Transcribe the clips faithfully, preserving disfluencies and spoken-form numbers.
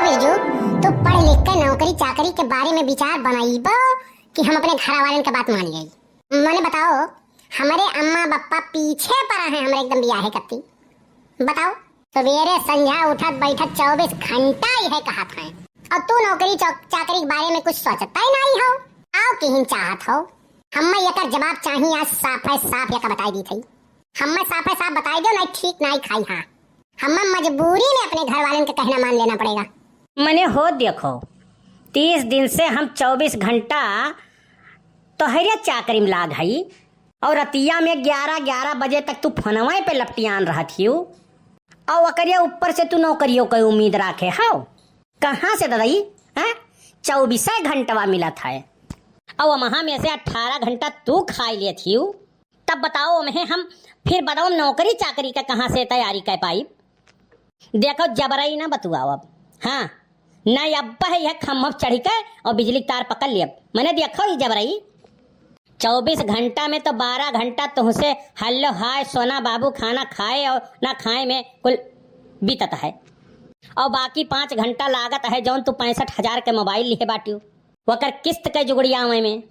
बिरजू, तू पढ़ लिख के नौकरी चाकरी के बारे में विचार बनाइबो कि हम अपने घर वालन के बात मान जाई? मने बताओ, हमरे अम्मा बप्पा पीछे पड़ा है हमरे एकदम बियाहे कत्ती। बताओ, सवेरे संझा उठत बैठत चउबीस घंटा इहे कहत हैं, और तू नौकरी चौ-, चाकरी के बारे में कुछ सोचता ही नहीं हो। आओ किहिन चाहत हो, हम्मे एकर जवाब चाही आज साफे साफ एका बताई दी थई। हम्मे साफे साफ बताई दो, नहीं ठीक नहीं खाई। हाँ, हम्मे मजबूरी में अपने घर वालन के कहना मान लेना पड़ेगा। मने हो देखो, तीस दिन से हम चउबीस घंटा तोहरे चाकरी में लाग हई, और रतिया में ग्यारह ग्यारह बजे तक तू फोनवे पे लपटियान रहत हियो, और ओकरे ऊपर से तू नौकरियों के उम्मीद राखे हो। कहाँ से ददई, हैं? चउबीसे घंटवा मिलत है, और वहाँ में से अठारह घंटा तू खाई लेत हियो। तब बताओ, ओम्हे हम फिर बताओ, नौकरी चाकरी का कहाँ से तैयारी कर पाई? देखो, जबरई ना बतुआओ अब। हाँ, ना अब है यह खम्भब चढ़ी के और बिजली के तार पकड़ लियब। मने देखो ही जबरई, चउबीस घंटा में तो बारह घंटा तुहसे हल्लो हाय, सोना बाबू, खाना खाए और ना खाए में कुल बीतत है। और बाकी पाँच घंटा लागत है जौन तू पैंसठ हजार के मोबाइल लिहे बाटियो, ओकर किस्त के जुगड़ियावे में।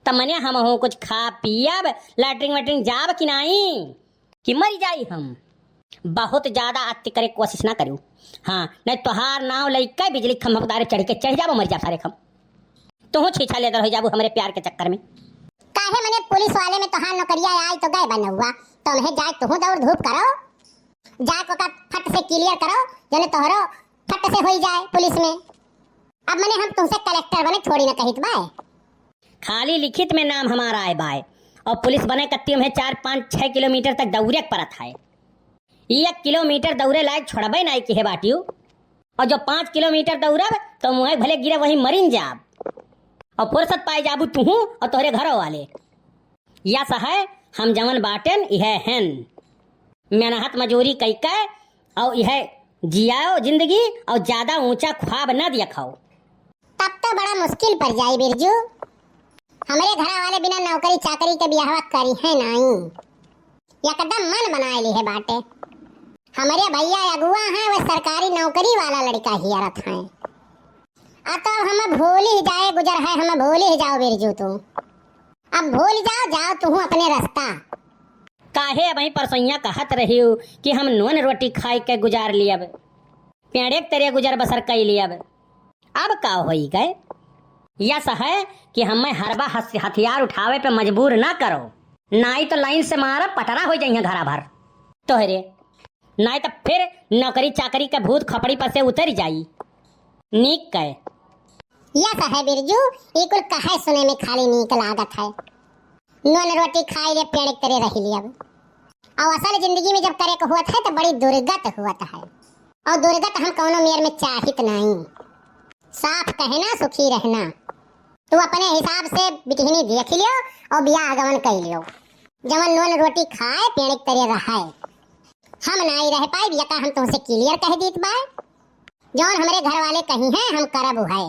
त मने हमहू कुछ खा पियब, लैट्रिन वैट्रिन जाब कि नाई, कि मरी जाई हम। बहुत ज्यादा अति करे कोशिश ना करियो। हाँ, नहीं तोहार नाव लइके बिजली खम्भा के तारे चढ़ के चढ़ जाबो, मर जाब सारे खम। तुहू छीछा लेदर हो जाबू हमरे प्यार के चक्कर में। काहे मने पुलिस वाले में तोहार नौकरिया आई तो गए बनउआ, तो उन्हें जाए तुहू दौड़ धूप करो, जाए को का फट से क्लियर करो, जने तोहरो फट से होई जाए पुलिस में। अब मने हम तुमसे कलेक्टर बने थोड़ी ना कहित बाए। खाली लिखित में नाम हमारा आए बाए, और पुलिस बने कत्ती में चार, पाँच, छह किलोमीटर तक दौड़े के परत है। एक किलोमीटर दौड़े लायक छोड़बे नाई किहे बाटियो, और जो पाँच किलोमीटर दौड़ब तो मुँहे भले गिरे वहीं मरिन जाब, और फुर्सत पाए जाबू तुहू और तोहरे घरों वाले। यस है, हम जवन बाटेन इहे हन, मेहनत मजूरी कइके और इहे जियाओ जिंदगी और ज्यादा ऊंचा ख्वाब न देखाओ। तब तो बड़ा मुश्किल पड़ जाई बिरजू, हमरे घर वाले बिना नौकरी चाकरी के बियाहवा करिहे नाई, एकदम मन बनाए लिहे बाटे। हमरे भैया अगुआ हैं, वो सरकारी नौकरी वाला लड़का हियरत हैं। आ तो हम भूल ही जाए गुजर है, हम भूल ही जाओ बिरजू तू। अब भूल जाओ, जाओ तुहू अपने रास्ता। काहे अबहीं परसोइया कहत रहियो कि हम नून रोटी खाई के गुजार लियब, पेड़े के तरे गुजर बसर कई लियब। अब का होई गए? यस है कि हमें हरबा हस-, हथियार उठावे पे मजबूर ना करो, नाई तो लाइन से मारा पटरा हो जाइए घरा भर तोहरे। नाई त फिर नौकरी चाकरी के भूत खोपड़ी पर से उतर जाई। नीक कहे। यस है बिरजू, ई कुल कहे सुने में खाली नीक लागत है। नून रोटी खाई ले पेड़ के तरे रही ले अब। और असल जिंदगी में जब करे के हुअत है तो बड़ी दुर्गत हुअत है। और दुर्गत हम कौनो मेर में चाहित नहीं। साफ कहना सुखी रहना। तू अपने हिसाब से बिटिहनी देख लियो और बियाह गवन कर लियो। जवन नून रोटी खाए पेड़ के तरे रहे। हम नाई रह पाइब, यका हम तुमसे clear कह दीत बाय। जौन हमरे घर वाले कही हैं, हम करब उहै।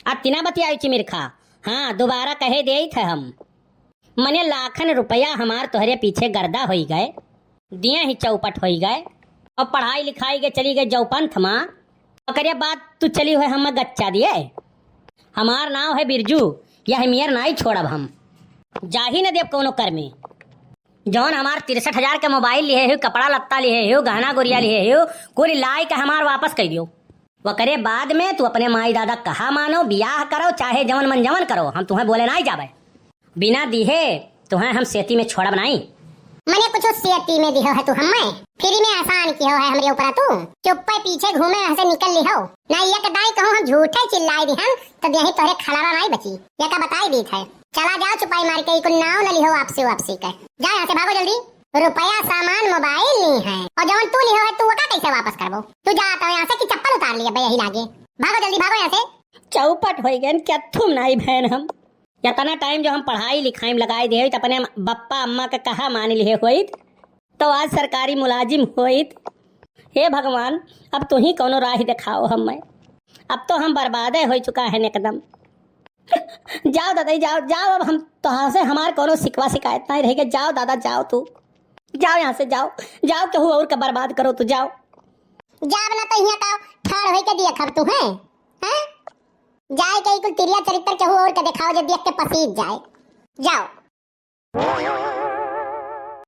अतिना बतियाई चिमिरखा, हाँ, दोबारा कहे देइत है हम। मने लाखन रुपया हमार तोहरे पीछे गर्दा होई गए, दिए ही चौपट होई गए, और पढ़ाई लिखाई के चली गए जौपंथ मा, ओकरे बाद तू चली हुए हम गच्चा दिए। हमार नाव है बिरजू, यह मेर नाई छोड़ब हम, जाही न देब कौनो कर में। जौन हमार तिरसठ हजार के मोबाइल लिहे हो, कपड़ा लत्ता लिहे हो, गहना गुरिया लिहे हो, कुल लाई के हमार वापस कर दियो। वकरे बाद में तू अपने माई दादा कहा मानो, बियाह करो, चाहे जवन मन जवन करो, हम तुम्हें बोले नाई जाबे। बिना दिहे तुम्हें हम सेती में छोड़ब नाई। मने कुछ सेती में दिहो है तू हमें, फ्री में एहसान किहो है हमरे ऊपर तू। चुप्पे पीछे घूमे यहाँ से निकल लिहो। ना एक दाई कहूँ हम झूठे चिल्लाई दिहन, तो देही तोहरे खलावा नाई बची। ये का बताई दीत है। चला जाओ चुपाई मार के, इको नाव न लिहो वापसी वापसी के। जा यहाँ से भागो जल्दी। रुपया सामान मोबाइल ली है और जवन तू लिहो है तू ओका कैसे वापस करबो? तू जा तो यहाँ से कि चप्पल उतार लिया बे यही लागे। भागो जल्दी भागो यहाँ से। चौपट होई गए क्या तुम नाई बहन हम। इतना टाइम जो हम पढ़ाई लिखाई में लगाई दे तो अपने बप्पा अम्मा के कहा मान लिहे होइत तो आज सरकारी मुलाजिम होइत। हे भगवान, अब तू ही कौनो राह दिखाओ हमें। अब तो हम बर्बादे हो चुका है एकदम। जाओ दादा जाओ, जाओ, अब हम तोहार से हमार कौनो शिकवा शिकायत नहीं रहेगा। जाओ दादा जाओ, तू जाओ यहाँ से, जाओ, जाओ, केहू और का बर्बाद करो, तू जाओ। जाब ना तो यहाँ का ठाड़ होई के दिया खब तू, हैं? हैं? जाए के ई कुल तिरिया चरित्र केहू और के देखाओ जे देख के पसीज जाए। जाओ।